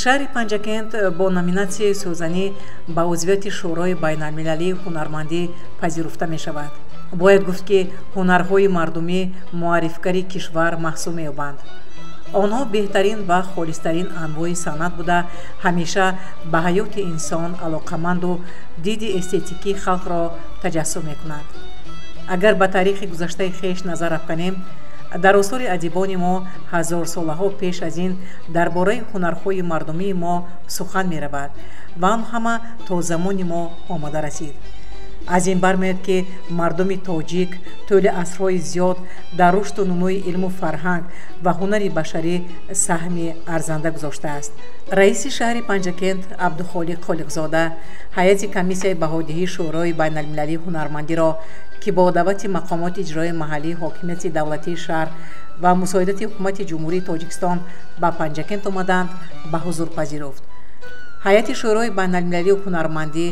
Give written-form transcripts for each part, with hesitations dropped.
Шаҳри Панҷакент бо номинатсияи сӯзанӣ ба узвияти Шӯрои байналмилалии ҳунармандӣ пазируфта мешавад. Бояд гуфт, ки ҳунарҳои мардумӣ муаррифгари кишвар маҳсуб меёбанд. Онҳо беҳтарин ва холистарин анвои санъат буда, ҳамеша ба ҳаёти инсон алоқаманду диди эстетикии халқро таҷассум мекунад. Агар ба таърихи гузаштаи хеш назар афканем, дар осори адибони мо ҳазорсолаҳо пеш аз ин дар бораи ҳунарҳои мардумии мо сухан меравад ва он ҳама то замони мо омада расид. Аз ин бармеояд, ки мардуми тоҷик тӯли асрҳои зиёд дар рушду нумӯи илму фарҳанг ва ҳунари башарӣ саҳми арзанда гузоштааст. Раиси шаҳри Панҷакент Абдухолиқ Холиқзода ҳайати комиссияи баҳодиҳии Шӯрои байналмилалии ҳунармандиро, ки бо даъвати мақомоти иҷроии маҳаллии ҳокимияти давлатии шаҳр ва мусоидати ҳукумати Ҷумҳурии Тоҷикистон ба Панҷакент омаданд, ба ҳузур пазируфт. Ҳайати Шӯрои байналмилалии ҳунармандӣ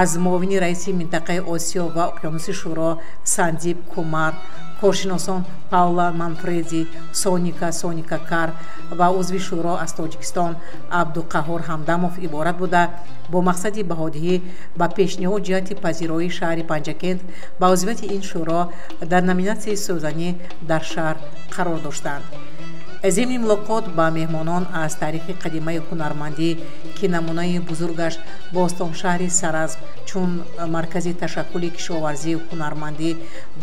аз муовини раиси минтақаи Осиё ва уқёнуси Шӯро Сандип Кумар, коршиносон Паула Манфреди, Соника Соника Кар ва узви Шӯро аз Тоҷикистон Абдуқаҳҳор Ҳамдамов иборат буда, бо мақсади баҳодиҳӣ ба пешниҳод ҷиҳати пазироии шаҳри Панҷакент ба узвияти ин шӯро дар номинатсияи сӯзанӣ дар шаҳр қарор доштанд. Зимни мулоқот ба меҳмонон аз таърихи қадимаи ҳунармандӣ, ки намунаи бузургаш бостоншаҳри Саразм чун маркази ташаккули кишоварзӣ, ҳунармандӣ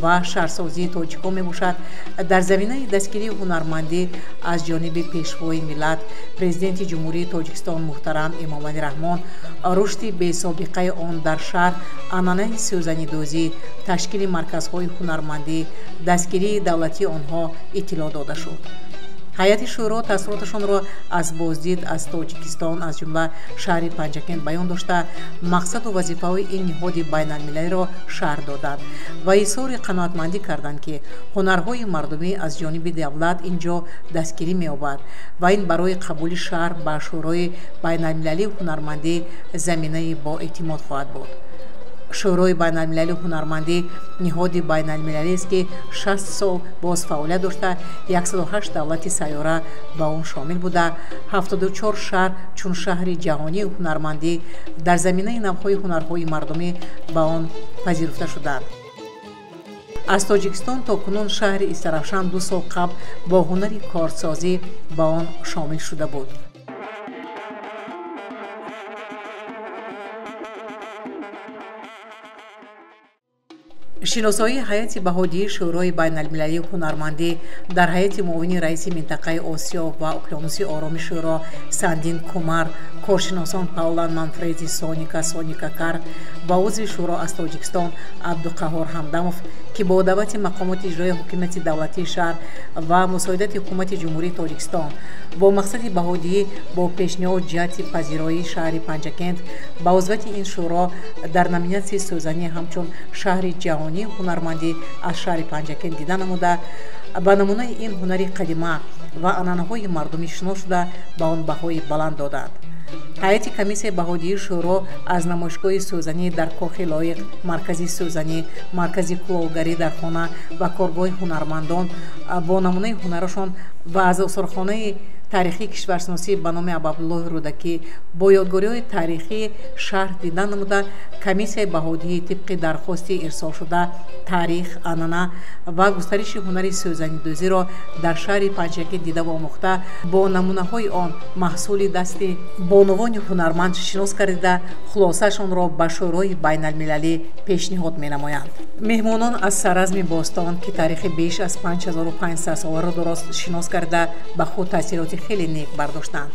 ва шаҳрсозии тоҷикон мебошад, дар заминаи дастгирии ҳунармандӣ аз ҷониби Пешвои миллат, Президенти Ҷумҳурии Тоҷикистон муҳтарам Эмомалӣ Раҳмон, рушди бесобиқаи он дар шаҳр, анъанаи сӯзанидӯзӣ, ташкили марказҳои ҳунармандӣ, дастгирии давлатии онҳо иттилоъ дода шуд. Ҳайати шӯро таассуроташонро аз боздид аз Тоҷикистон, аз ҷумла шаҳри Панҷакент баён дошта, мақсаду вазифаҳои ин ниҳоди байналмилалиро шарҳ доданд ва изҳори қаноатмандӣ карданд, ки ҳунарҳои мардумӣ аз ҷониби давлат ин ҷо дастгирӣ меёбад ва ин барои қабули шаҳр ба Шӯрои байналмилалии ҳунармандӣ заминаи боэътимод хоҳад буд. Шӯрои байналмилалии ҳунармандӣ ниҳоди байналмилалиест, ки 60 сол боз фаъолият дошта, 108 давлати сайёра ба он шомил буда, 74 шаҳр чун шаҳри ҷаҳонии ҳунармандӣ дар заминаи навъҳои ҳунарҳои мардумӣ ба он пазируфта шуданд. Аз Тоҷикистон то кунун шаҳри Истаравшан 2 сол қабл бо ҳунари корсозӣ ба он шомил шуда буд. Шиносоии ҳайати баҳодиҳии Шӯрои байналмилалии ҳунармандӣ дар ҳайати муовини раиси минтақаи Осиё ва уқёнуси Ороми Шӯро Сандин Кумар, коршиносон Паула Манфреди, Соника Соника Кар ва узви Шӯро аз Тоҷикистон Абдуқаҳҳор Ҳамдамов, ки бо даъвати мақомоти иҷроии ҳокимияти давлатии шаҳр ва мусоидати ҳукумати Ҷумҳурии Тоҷикистон бо мақсади баҳодиҳӣ бо пешниҳод ҷиҳати пазироии шаҳри Панҷакент ба узвияти ин шӯро дар номинатсияи сӯзанӣ ҳамчун шаҳри ҷаҳонии ҳунармандӣ аз шаҳри Панҷакент дида намуда, ба намунаи ин ҳунари қадима ва анъанаҳои мардумӣ шинос шуда, ба он баҳои баланд доданд. Ҳайати комиссияи баҳодиҳии шӯро аз намоишгоҳи сӯзанӣ дар Кохи Лоиқ, маркази сӯзанӣ, маркази кулолгарӣ дар хона ва коргоҳи ҳунармандон бо намунаи ҳунарашон ва аз осорхонаи таърихии кишваршиносӣ ба номи Абуабдуллоҳи Рӯдакӣ бо ёдгориҳои таърихии шаҳр дида намуда, комиссияи баҳодиҳӣ тибқи дархости ирсолшуда таърих, анъана ва густариши ҳунари сӯзанидӯзиро дар шаҳри Панҷакент дида омӯхта, бо намунаҳои он маҳсули дасти бонувони ҳунарманд шинос гардида, хулосаашонро ба Шӯрои байналмилалӣ пешниҳод менамоянд. Меҳмонон аз Саразми бостон, ки таърихи беш аз 5500 соларо дорост, шинос карда, ба худ таъсироти хеле нек бардоштанд.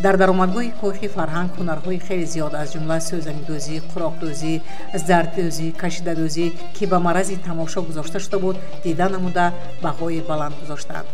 Дар даромадгоҳи кохи фарҳанг ҳунарҳои хеле зиёд, аз ҷумла сӯзанидӯзӣ, қуроқдӯзӣ, зарддӯзӣ, кашидадӯзӣ, ки ба маърази тамошо гузошта шуда буд, дида намуда баҳои баланд гузоштанд.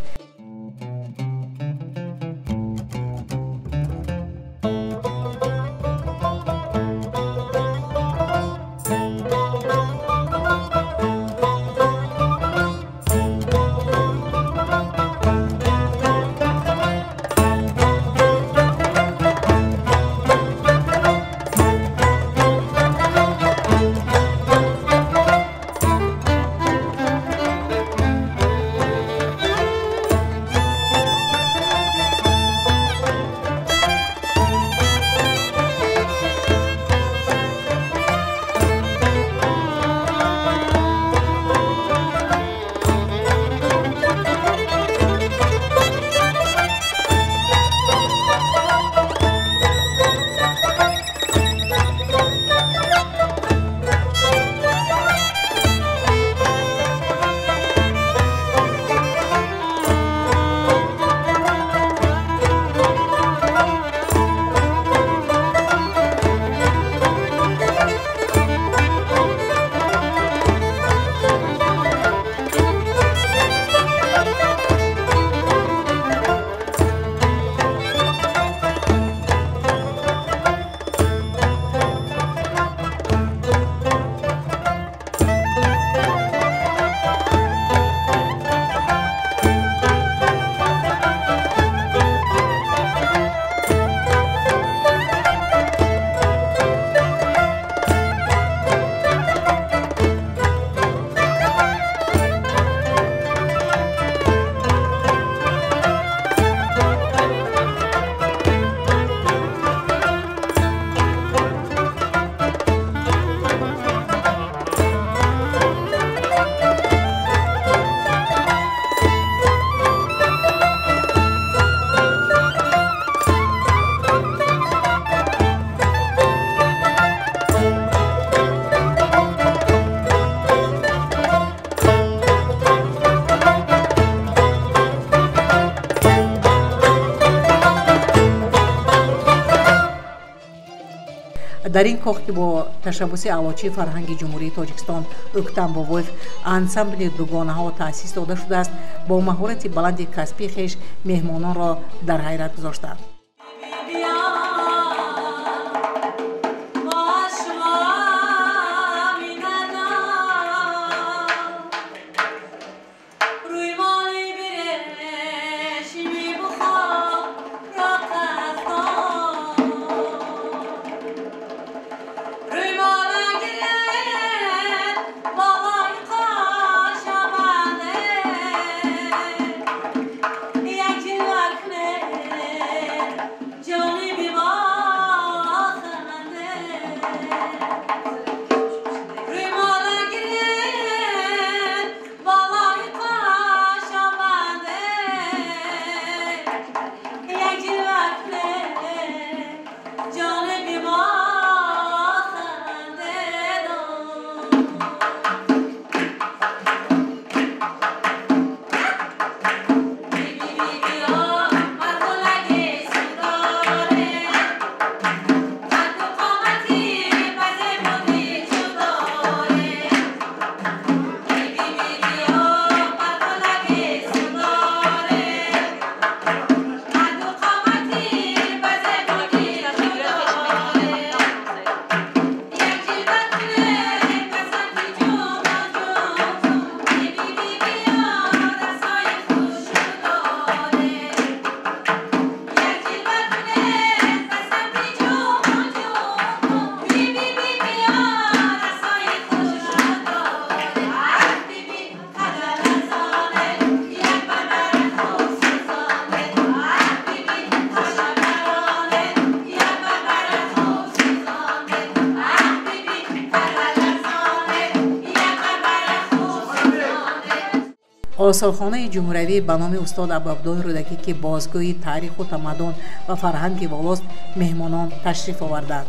Дар ин кох, ки бо ташаббуси аълочии фарҳанги Ҷумҳурии Тоҷикистон Ӯктам Бобоев ансамбли дугонаҳо таъсис дода шудааст, бо маҳорати баланди касбии хеш меҳмононро дар ҳайрат гузоштанд. Осорхонаи ҷумҳуриявӣ ба номи устод Абуабдуллоҳи Рӯдакӣ, ки бозгӯи таъриху тамаддун ва фарҳанги волост, меҳмонон ташриф оварданд.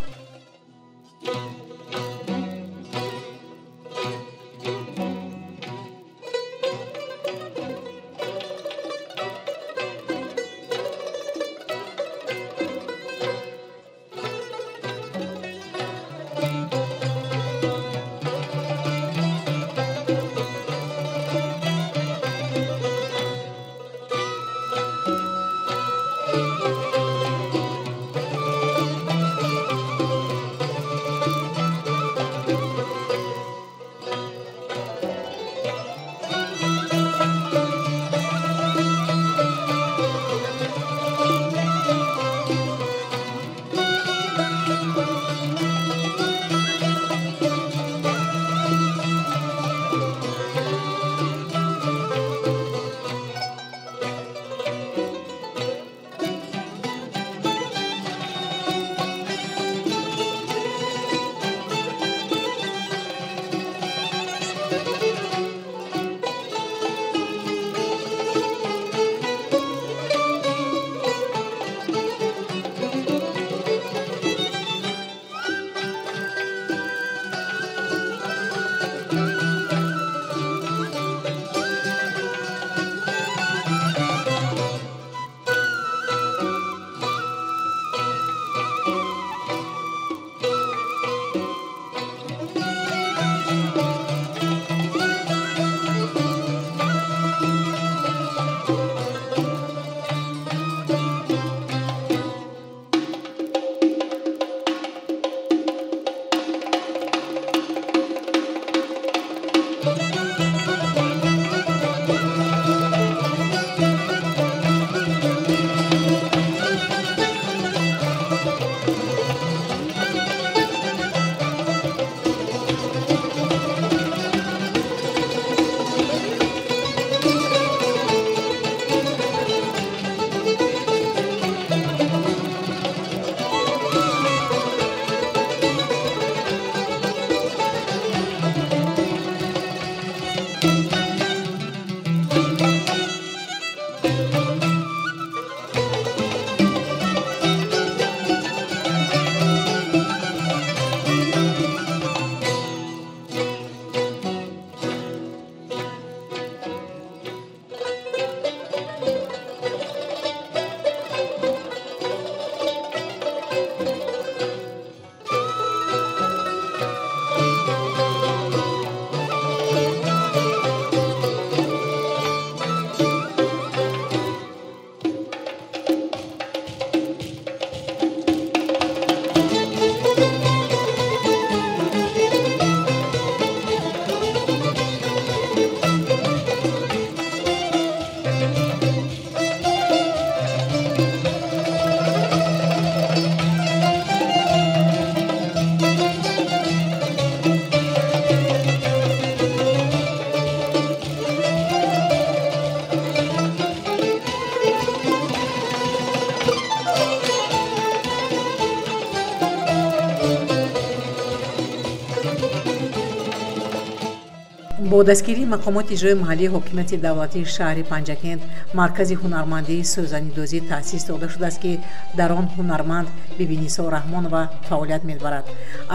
Бо дастгирии мақомоти иҷрои маҳаллии ҳокимияти давлатии шаҳри Панҷакент маркази ҳунармандии сӯзанидӯзӣ таъсис дода шудааст, ки дар он ҳунарманд Бибинисо Раҳмонова фаъолият мебарад.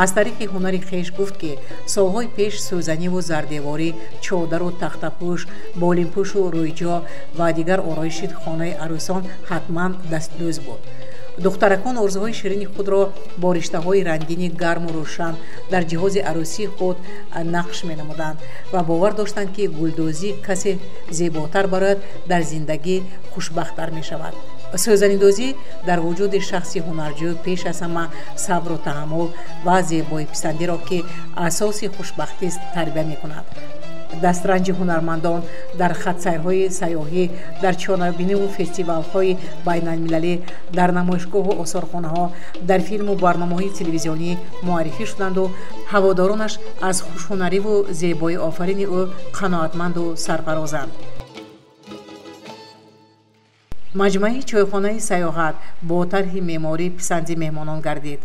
Аз тариқи ҳунари хеш гуфт, ки солҳои пеш сӯзаниву зардеворӣ, чодару тахтапӯш, болимпӯшу рӯйҷо ва дигар ороиши хонаи арӯсон ҳатман дастдӯз буд. Духтаракон орзуҳои ширини худро бо риштаҳои рангини гарму рӯшан дар ҷиҳози арӯсии худ нақш менамуданд ва бовар доштанд, ки гулдӯзӣ касе зеботар барояд, дар зиндагӣ хушбахттар мешавад. Сӯзанидӯзӣ дар вуҷуди шахси ҳунарҷӯ пеш аз ҳама сабру таҳаммул ва зебоиписандиро, ки асоси хушбахтист, тарбия мекунад. Дастранҷи ҳунармандон дар хатсайрҳои сайёҳӣ, дар чорабиниву фестивалҳои байналмилалӣ, дар намоишгоҳу осорхонаҳо, дар филму барномаҳои телевизионӣ муаррифӣ шуданду ҳаводоронаш аз хушҳунариву зебоиофарини ӯ қаноатманду сарфарозанд. Маҷмӯаи чойхонаи сайёҳат бо тарҳи меъморӣ писанди меҳмонон гардид.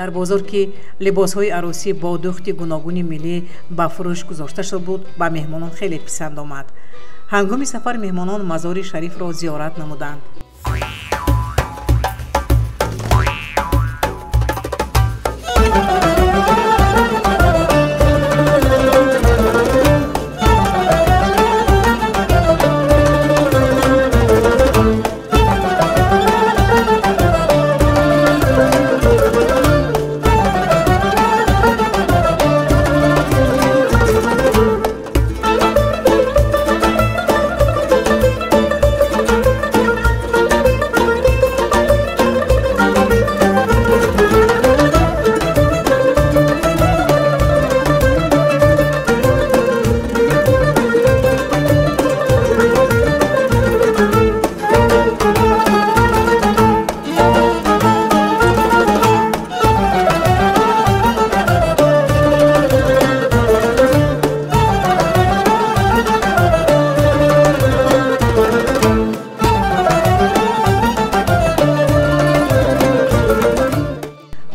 Дар бозор, ки либосҳои арӯсӣ бо дӯхти гуногуни миллӣ ба фурӯш гузошта шуда буд, ба меҳмонон хеле писанд омад. Ҳангоми сафар меҳмонон мазори шарифро зиёрат намуданд.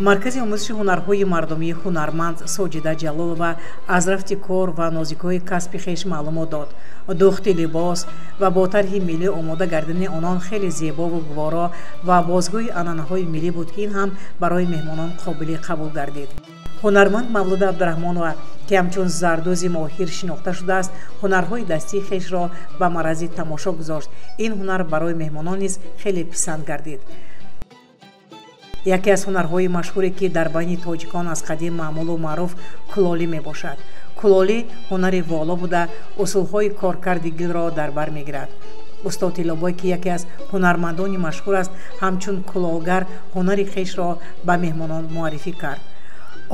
Маркази омӯзиши ҳунарҳои мардумии ҳунарманд Соҷида Ҷалолова аз рафти кор ва нозикҳои касби хеш маълумот дод. Дӯхти либос ва бо тарҳи миллӣ омода гардидани онон хеле зебову гуворо ва бозгӯи анъанаҳои миллӣ буд, ки ин ҳам барои меҳмонон қобили қабул гардид. Ҳунарманд Мавлуда Абдураҳмонова, ки ҳамчун зардӯзи моҳир шинохта шудааст, ҳунарҳои дастии хешро ба маърази тамошо гузошт. Ин ҳунар барои меҳмонон низ хеле писанд гардид. Яке аз ҳунарҳои машҳуре, ки дар байни тоҷикон аз қадим маъмулу маъруф, кулолӣ мебошад. Кулолӣ ҳунари воло буда, усулҳои коркарди гилро дар бар мегирад. Устод Тиллобой, ки яке аз ҳунармандони машҳур аст, ҳамчун кулолгар ҳунари хешро ба меҳмонон муаррифӣ кард.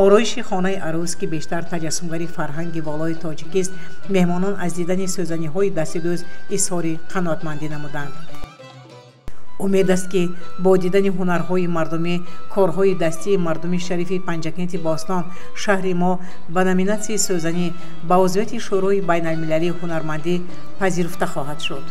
Ороиши хонаи арӯс, ки бештар таҷассумгари фарҳанги волои тоҷикист, меҳмонон аз дидани сӯзаниҳои дастидӯз изҳори қаноатмандӣ намуданд. Умед аст, ки бо дидани ҳунарҳои мардумӣ, корҳои дастии мардуми шарифи Панҷакенти бостон, шаҳри мо ба номинатсияи сӯзанӣ ба узвияти Шӯрои байналмилалии ҳунармандӣ пазируфта хоҳад шуд.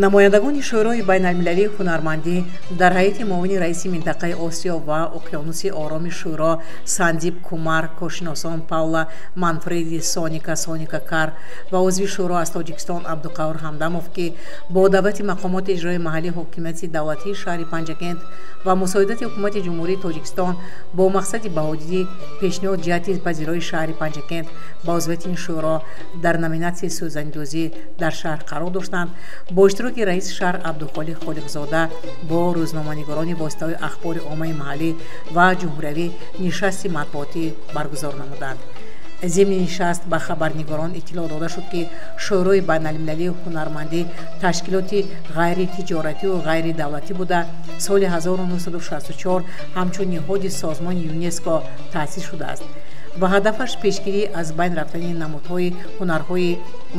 Намояндагони Шӯрои байналмилалии ҳунармандӣ дар ҳайати муовини раиси минтақаи Осиё ва Уқёнуси Ороми Шӯро Сандип Кумар, коршиносон Паула Манфреди, Соника Кар ва узви Шӯро аз Тоҷикистон Абдуқаҳҳор Ҳамдамов, ки бо даъвати мақомоти иҷрои маҳаллии ҳокимияти давлатии шаҳри Панҷакент ва мусоидати ҳукумати Ҷумҳурии Тоҷикистон бо мақсади баҳодиҳӣ пешниҳод ҷиҳати пазироии шаҳри Панҷакент ба узвияти ин шӯро дар номинатсияи сӯзанидӯзӣ дар шаҳр қарор доштанд, бо иштироки раиси шаҳр Абдухолиқ Холиқзода бо рӯзноманигорони воситаҳои ахбори оммаи маҳаллӣ ва ҷумҳуриявӣ нишасти матбуотӣ баргузор намуданд. Зимни нишаст ба хабарнигорон иттилоъ дода шуд, ки Шӯрои байналмилалии ҳунармандӣ ташкилоти ғайритиҷоративу ғайридавлатӣ буда, соли 1964 ҳамчун ниҳоди созмони ЮНЕСКО таъсис шудааст ва ҳадафаш пешгирӣ аз байн рафтани намудҳои ҳунарҳои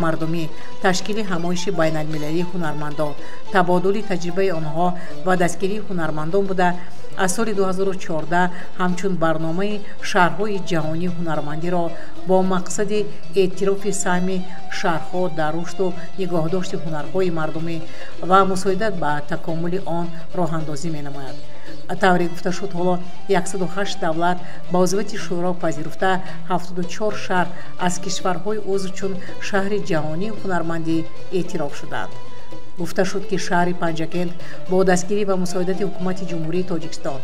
мардумӣ, ташкили ҳамоиши байналмилалии ҳунармандон, табодули таҷрибаи онҳо ва дастгирии ҳунармандон буда, аз соли 2014 ҳамчун барномаи шаҳрҳои ҷаҳонии ҳунармандиро бо мақсади эътирофи саҳми шаҳрҳо дар рушду нигоҳдошти ҳунарҳои мардумӣ ва мусоидат ба такомули он роҳандозӣ менамояд. Тавре гуфта шуд, ҳоло 108 давлат ба узвияти шӯро пазируфта, 74 шаҳр аз кишварҳои узв чун шаҳри ҷаҳонии ҳунармандӣ эътироф шуданд. Гуфта шуд, ки шаҳри Панҷакент бо дастгирӣ ва мусоидати ҳукумати Ҷумҳурии Тоҷикистон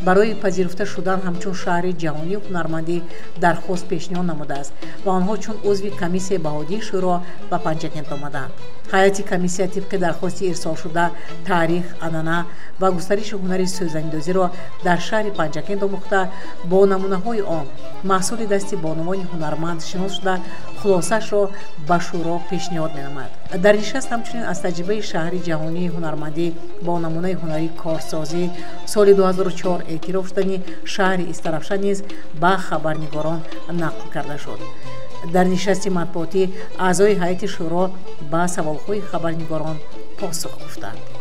барои пазируфта шудан ҳамчун шаҳри ҷаҳонии ҳунармандӣ дархост пешниҳод намудааст ва онҳо чун узви комиссияи баҳодиҳии шӯро ба Панҷакент омаданд. Ҳайати комиссия тибқи дархости ирсолшуда таърих, анъана ва густариши ҳунари сӯзанидӯзиро дар шаҳри Панҷакент омӯхта, бо намунаҳои он маҳсули дасти бонувони ҳунарманд шинос шуда, хулосаашро ба шӯро пешниҳод менамояд. Дар нишаст ҳамчунин аз таҷрибаи шаҳри ҷаҳонии ҳунармандӣ бо намунаи ҳунарии корсозӣ соли 2004 эътироф шудани шаҳри Истаравшан низ ба хабарнигорон нақл карда шуд. Дар нишасти матбуотӣ аъзои ҳайати шӯро ба саволҳои хабарнигорон посух гуфтанд.